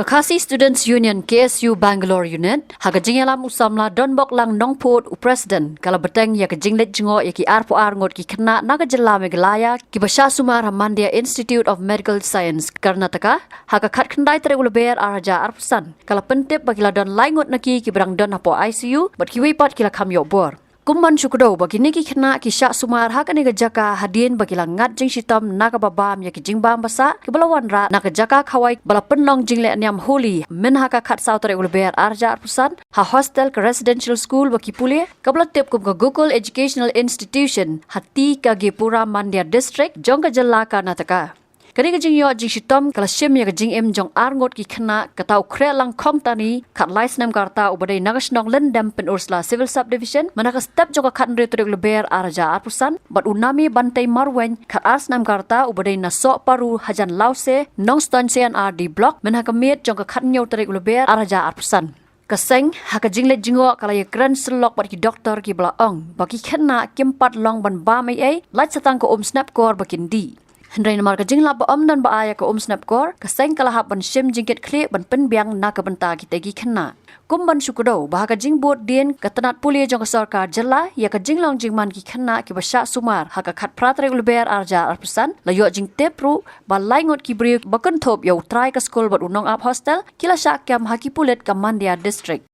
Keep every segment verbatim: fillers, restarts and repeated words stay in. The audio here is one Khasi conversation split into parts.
Ka Khasi Students Union, K S U Bangalore Unit, ha ka jingïalam u samla Donboklang Nongput, u President, ka la bteng ïa ka jingleit jngoh ïa ki arphew ar ngut ki khynnah na ka jylla Meghalaya kiba shah sumar ha Mandya Institute of Medical Science, Karnataka, ha ka khatkhyndai tarik u Lber ar hajar arphew san. Ka la pyntip ba ki la don lai ngut na ki kiba dang don hapoh I C U bad kiwei pat ki la kham ïoh bor. Kum ban shu kdew ba kine ki khynnah ki shah sumar ha kane ka jaka hadien ba ki la ngat jingshitom na kaba bam ïa ki jingbam ba sah kiba la wanrah na ka jaka khawai ba la pynlong jingleh niam Holi mynha ka khatsaw tarik u Lber ar hajar arphew san ha hostel ka residential school ba ki pule kaba la tip kum ka Gokul Educational Institution ha T Kagepura, Mandya District jong ka jylla Karnataka. Kane ka jingïoh jingshitom ka la shim ïa ka jingim jong ar ngut ki khynnah, kata u Khrehlang Khongtani, khatlai snem ka rta, uba dei na ka shnong Lyndem Pynursla Civil Subdivision mynha ka step jong ka khathynriew tarik u Lber ar hajar arphew san, bad u Nami Bantei Marwein, khatar snem ka rta, uba dei na Sohparu Hajan Lawse, Nongstoiñ C and R D Block, mynha ka miet jong ka khathynñiew tarik u Lber ar hajar arphew san. Ka seng ha ka jingleit jngoh ka la ïakren syllok bad ki doktor kiba la ong ba ki khynnah kim pat long ban bam ei ei, lait sa tang ka um snep kor ba kin dih. Hynrei namar ka jinglap ba ym don ba ai ïa ka um snep kor, ka seng ka la hap ban shim jingkitkhlieh ban pynbiang na ka bynta kitei ki khynnah. Kum ban shu kdew ba ha ka jingbud dien ka tnat pule jong ka sorkar jylla ïa ka jinglong jingman ki khynnah kiba shah sumar ha ka khatphra tarik u Lber ar hajar arphew san, la ïoh jingtip ruh ba lai ngut ki briew ba kynthup ïa u trai ka skul bad u nongap hostel ki la shah kem ha ki pulit ka Mandya District.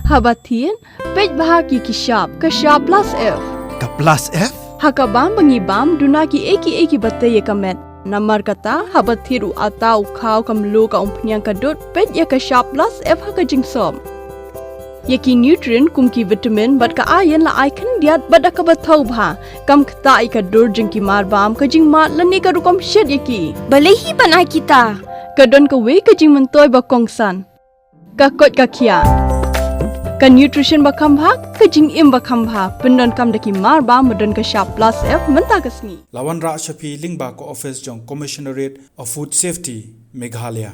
Haba thied, peit bha ki ki shap, ka shap plus F. Ka plus F? Ha ka bam ba ngi bam, duna ki ei ki ei kiba tei ïa ka met. Namar kata, haba thied u atta, u khaw, ka mluh, ka umphniang, ka dud, peit ïa ka shap plus F ha ka jingsop. Ïa ki nutrient kum ki vitamin bad ka iron la ai khyndiat bad da kaba thaw bha. Kam ktah ïa ka dur jong ki mar bam, ka jingmad lane ka rukom shet ïa ki. Balei hi ban ai kita? Ka don kawei ka jingmyntoi ba kongsan. Ka koit ka khiah. Ka nutrition ba kham bha, ka jingim ba kham bha. Pyndonkam da ki mar bam ba don ka shap plus F mynta ka sngi. La wanrah sha phi lyngba ka office jong Commissionerate of Food Safety, Meghalaya.